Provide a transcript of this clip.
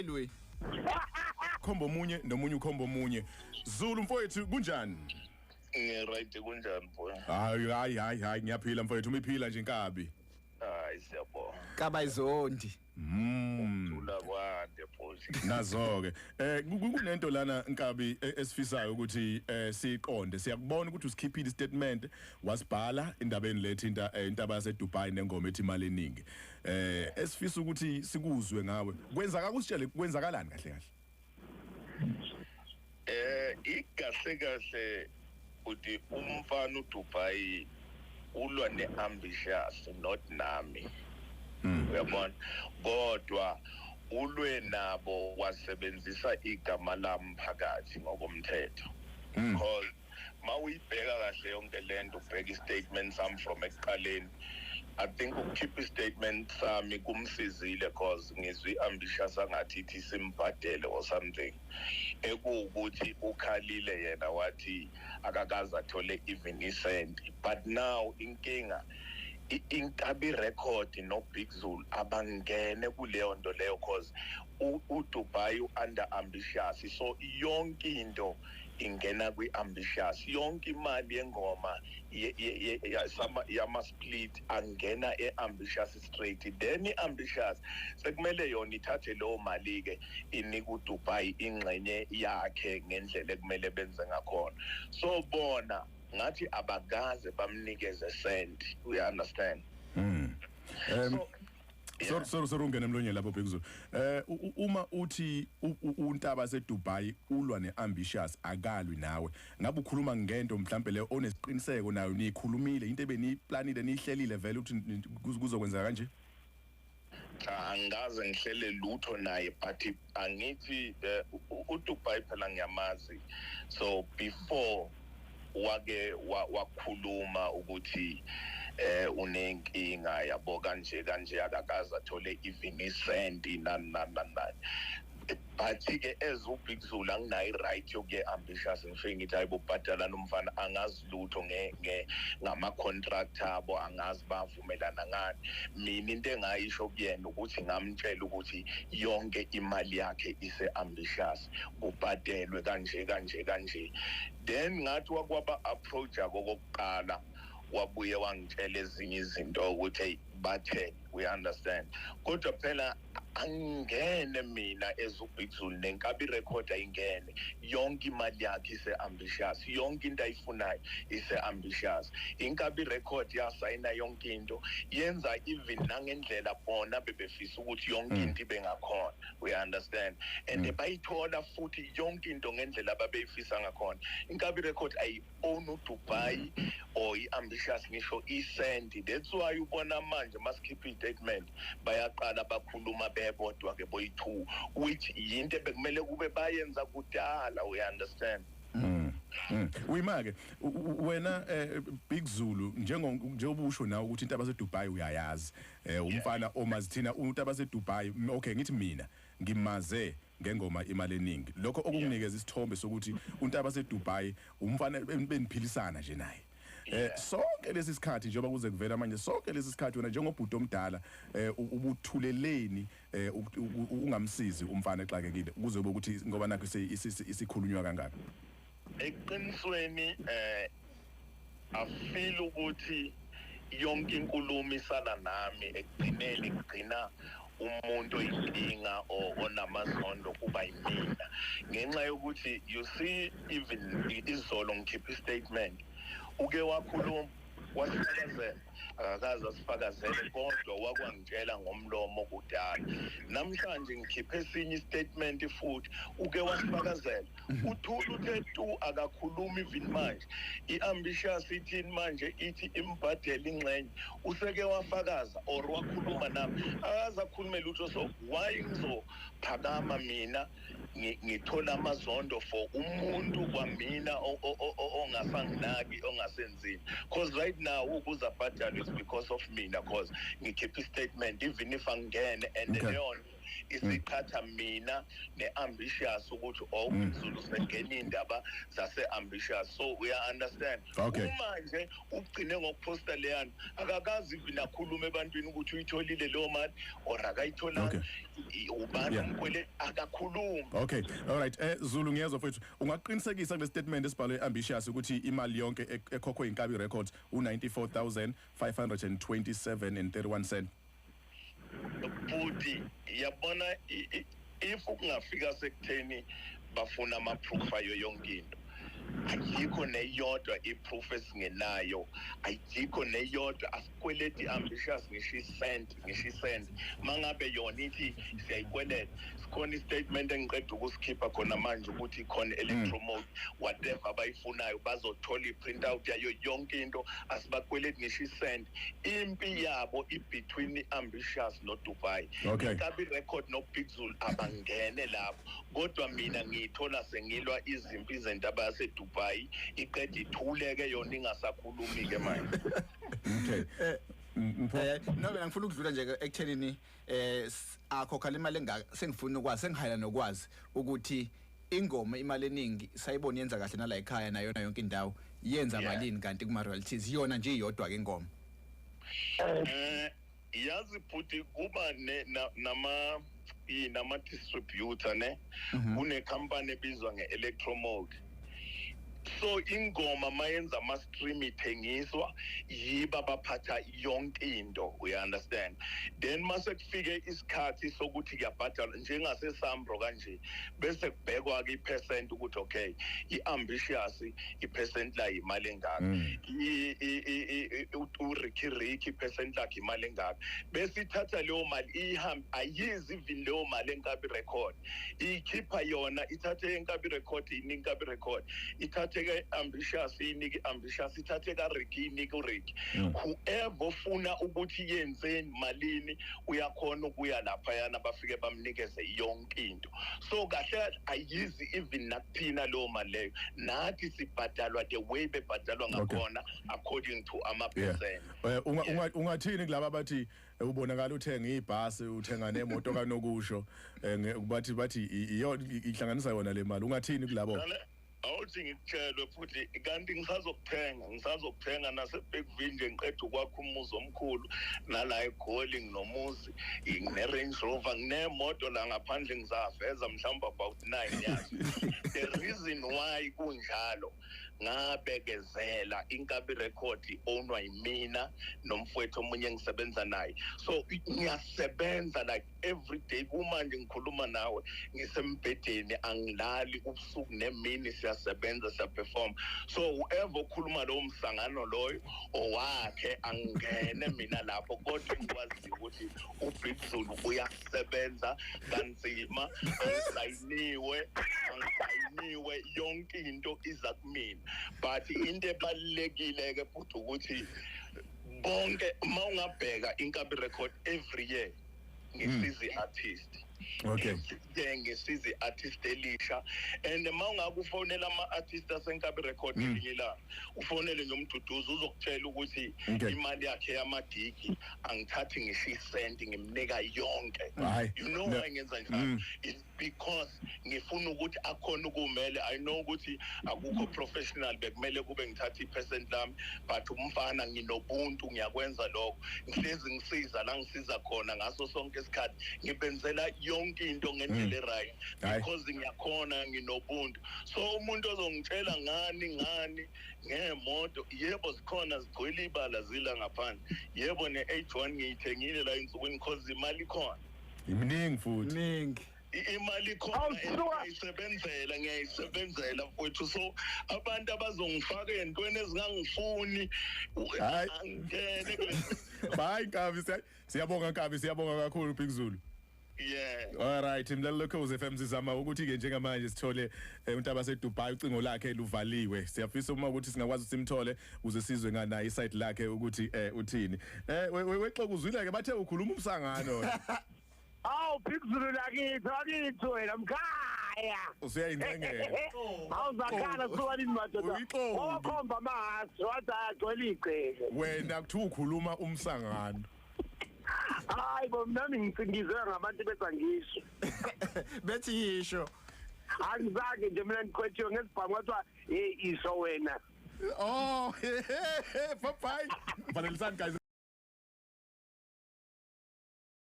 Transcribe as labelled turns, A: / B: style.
A: Lwe.
B: Khomba omunye nomunye, ukhomba omunye. Zulu mfowethu, kunjani?
C: Ngi-right, kunjani boy?
B: Hayi hayi hayi hayi, ngiyaphila mfowethu, umiphila nje inkabi.
C: Hayi, siyabonga.
A: Kaba izondi.
C: Thula kwande boy.
B: Nazo ke kunento lana inkabi esifisayo ukuthi siqonde. Siyakubona ukuthi usikhiphile istatement, wasibhala indabeni lethi intaba yase Dubai nengoma ethi imali eningi. Esifisa ukuthi sikuzwe ngawe, kwenzaka kusitshele kwenzakalani kahle kahle?
C: Igahle kahle uthi umfana uDubai ulwa neambitious, not nami. Uyabona, kodwa ulwe nabo wasebenzisa igama lami phakathi ngokomthetho, because mawuyibheka kahle yonke lento, ubheka istatement sami from ekuqaleni, I think ukukhipha istatement sami kumsizile, cause ngizwe i-ambitious angathi ithi simbhadele or something, ekuwukuthi ukhalile yena wathi akakaze athole even isenti. But now inkinga, Inkabi Record no Big Zulu abangene kuleyo nto leyo, cause uDubai under ambitious, so yonke into ingena kwi-ambitious, yonke imali yengoma yama split angena e-ambitious straight. Then i-ambitious sekumele yona ithathe leyo mali ke inike uDubai ingxenye yakhe ngendlela ekumele benze ngakhona. So bona ngathi abakaze bamnikeze cent, we understand? So
B: Sorry, sorry, sorry, ungena emlonyeni lapho Big Zulu. Uma uthi untaba seDubai ulwa neambitious, akalwi nawe, ngabe ukhuluma ngento mhlambe le onesiqiniseko nayo, nikhulumile, into ebeniyiplanile, nihlelile vele ukuthi kuzokwenzeka kanje?
C: Cha, angikaze ngihlele lutho naye, but angithi uDubai phela ngiyamazi, so before wake wakhuluma ukuthi unenkinga yabo kanje kanje, akakaze athole even isenti, nani nani nani nani. But ke as uBig Zulu anginayo i-right yokuye ambitious ngifike ngithi hayibo, bhadala nomfana. Angazi lutho nge ngama contract abo, angazi bavumelana ngani. Mina into engayisho kuyena ukuthi ngamtshela ukuthi yonke imali yakhe ise ambitious, kubhadelwe kanje kanje kanje. Then ngathi wakwaba approach okokuqala, wabuye wangitshela ezinye izinto ukuthi hey, bathe, we understand, kodwa phela angene mina as uBig Zulu nenkabi record ayingene. Yonke imali yakhe ise ambitious, yonke into ayifunayo ise ambitious. Inkabi Record yasayina yonke into, yenza even nangendlela bona bebefisa ukuthi yonke into ibe ngakhona, we understand? And bayithola futhi yonke into ngendlela ababeyifisa ngakhona. Inkabi Record ayi own uDubai or i-ambitious ngisho isenti. That's why ubona manje masikhipha i-statement bayaqala bakhuluma bebodwa ke boyi-two, which yinto ebekumele kube bayenza kudala, we understand?
B: Uyima ke wena Big Zulu, njengoba usho nawe ukuthi intaba yaseDubai uyayazi, umfana omazi thina untaba yaseDubai, okay, ngithi mina ngimaze ngengoma imali eningi, lokho okukunikeza isithombe sokuthi untaba yaseDubai umfana beniphilisana nje naye. Sonke lesi sikhathi njengoba kuze kuvela manje, sonke lesi sikhathi wena njengobhuti omdala ubuthuleleni ungamsizi umfana exakekile, kuze kube ukuthi ngoba nakho isikhulunywa kangaka?
C: Eqinisweni afeel ukuthi yonke inkulumo isala nami. Ekugcineni kugcina umuntu oyinkinga or onamazondo kuba yimina, ngenxa yokuthi you see, even izolo ngikhipha istatement, uke wakhuluma wasifakazela, akakaze asifakazele, kodwa wakwangitshela ngomlomo kudala. Namhlanje ngikhiphe esinye istatement futhi, uke wasifakazela, uthula, uthe tu, akakhulumi even manje. I-ambitious ithini manje? Ithi imbhadele ingxenye. Useke wafakaza or wakhuluma nami? Akaze akhulume lutho. So why ngizophakama mina ngithola amazondo for umuntu kwamina ongasanginaki, ongasenzini? Because right now ukuze abhadalwe is because of mina, cause ngikhipha istatement even if angene and leyo nto Isiqhatha mina ne-Ambitious ukuthi Zulu sengena indaba zase-Ambitious, so we understand. Uma nje ugcine ngokuphosta leyana, akakazi even akhulume ebantwini ukuthi uyitholile leyo mali or akayitholanga, ubani umkwele, akakhulumi.
B: Okay, all right. Zulu, ngiyezwa mfowethu. Ungaqinisekisa kule statement esibhalwe Ambitious ukuthi imali yonke ekhokhwe Inkabi Records u94527 and 31 cent?
C: Buti, yabona, if kungafika sekutheni bafuna ama-proof ayo yonke into, ayikho neyodwa i-proof esingenayo, ayikho neyodwa. Asikweleti Ambitious ngisho isent, ngisho isent. Mangabe yona ithi siyayikweleta, sikhona i-statement engiqeda ukusikhipha khona manje ukuthi khona Electromode, whatever abayifunayo bazothola i-print out yayo yonke into. Asibakweleti ngisho isent. Impi yabo i-between i-Ambitious no-Dubai. Inkabi Record no-Big Zulu abangene lapho, kodwa mina ngiyithola sengilwa izimpi zentaba yaseDubai, iqeda ithuleke yona, ingasakhulumi-ke manje.
B: Okay. Mpho.
A: No, mina ngifuna ukudlula nje ekuthenini akhokha imali engaka. Sengifuna ukwazi, sengihayela nokwazi ukuthi ingoma imali eningi sayibona yenza kahle nala ekhaya nayo yonke indawo, yenza malini kanti kuma royalties yona nje iyodwa ke ingoma?
C: Yazi futhi kuba nama nama distributor ne, kune company ebizwa nge-Electromode. So ingoma mayenza ama stream ithengiswa yiba baphatha yonke into, we understand. Then mase kufike isikhathi sokuthi kuyabhadalwa njengase Sambro kanje, bese kubhekwa ke ipercent ukuthi okay, iAmbitious ipercent la imali engaka, uRicky Ricky ipercent lakhe imali engaka, bese ithatha leyo mali ihambe. Ayizi even leyo mali Enkabi Record, ikhipha yona, ithathe Enkabi Record, inike Inkabi Record, ithathe ke Ambitious, inike Ambitious, ithathe ka Ricky, inike uRicky. Whoever ufuna ukuthi yenzeni malini uyakhona ukuya lapha yana, bafike bamnikeze yonke into. So kahle ayizi even nakuthina leyo mali leyo, nathi sibhadalwa the way bebhadalwa ngakhona according to ama percent.
B: Ungathini kulaba abathi ubonakala uthenga ibhasi, uthenga nemoto kanokusho, bathi iyo ihlanganisa yona le mali? Ungathini kulabo?
C: Awuthi ngikutshelwe futhi, kanti ngisazokuthenga nase-Bergville nje, ngiqeda ukwakha umuzi omkhulu nala eGoli, nginomuzi, ngine-Range Rover, nginemoto la ngaphandle, ngizaveza mhlawumbe about 9 yazo. The reason why kunjalo, ngabekezela. Inkabi Record ownwa yimina nomfowethu omunye engisebenza naye, so ngiyasebenza like every day. Kumanje ngikhuluma nawe ngisembhedeni, angilali ubusuku nemini, siyasebenza, siyaperform. So whoever okhuluma lowo msangano loyo owakhe, angene mina lapho, kodwa ngikwazi ukuthi uBig Zulu uyasebenza kanzima. Angisayiniwe, yonke into iza kumina. But into ebalulekile ke futhi ukuthi bonke uma ungabheka Inkabi Record, every year ngisiza i-artist. Ngisiza i-artist elisha, and uma ungabe ufonela ama-artist aseNkabi Record ngelinye ilanga, ufonele nje uMduduzi, uzokutshela ukuthi imali yakhe yamagigi angithathi ngisho isenti, ngimnika yonke. You know why ngenza njalo? It's because ngifuna ukuthi akhona ukumele. I know ukuthi akukho professional, bekumele kube ngithatha ipercent lami, but umfana nginobuntu, ngiyakwenza lokho. Ngihlezi ngisiza la ngisiza khona ngaso sonke isikhathi, ngibenzela yonke into ngendlela right because ngiyakhona, nginobuntu. So umuntu ozongitshela ngani ngani ngemoto, yebo zikhona, zigcwele ibala, zila ngaphandle, yebo, ne-H1 ngiyithengile la insukwini because imali ikhona.
B: Iminingi futhi.
A: Ningi.
C: Imali ikhona, ngiyayisebenzela, ngiyayisebenzela mfowethu. So abantu abazongifaka ey'ntweni ezingangifuni, angene.
B: Bye Nkabi, siyabonga Nkabi, siyabonga kakhulu Big Zulu. All right, mlalelo Ukhozi FM, sizama ukuthi ke njengamanje sithole uNtaba seDubai, ucingo lakhe luvaliwe. Siyafisa uma ukuthi singakwazi ukuthi simthole ukuze sizwe ngana isite lakhe ukuthi uthini. Wexoka uzwile ke, bathe ukhuluma umsangano.
D: Awu Big Zulu lakithi, akithi wena mkhaya.
B: Usuyayincengela.
D: Awuzakhala suka nini madoda. Wakhomba amahasi wathi ayagcwele igceke.
B: Wena kuthiwa ukhuluma umsangano.
D: Hayi bo, nami ngicindizwe ngabantu bethi angisho.
A: Bethi yisho.
D: Angizange nje mina, ngikhwethiwe ngesibhamu, kwathiwa, "Hey, isho wena."
B: Oh, bye bye. Valelisani guys.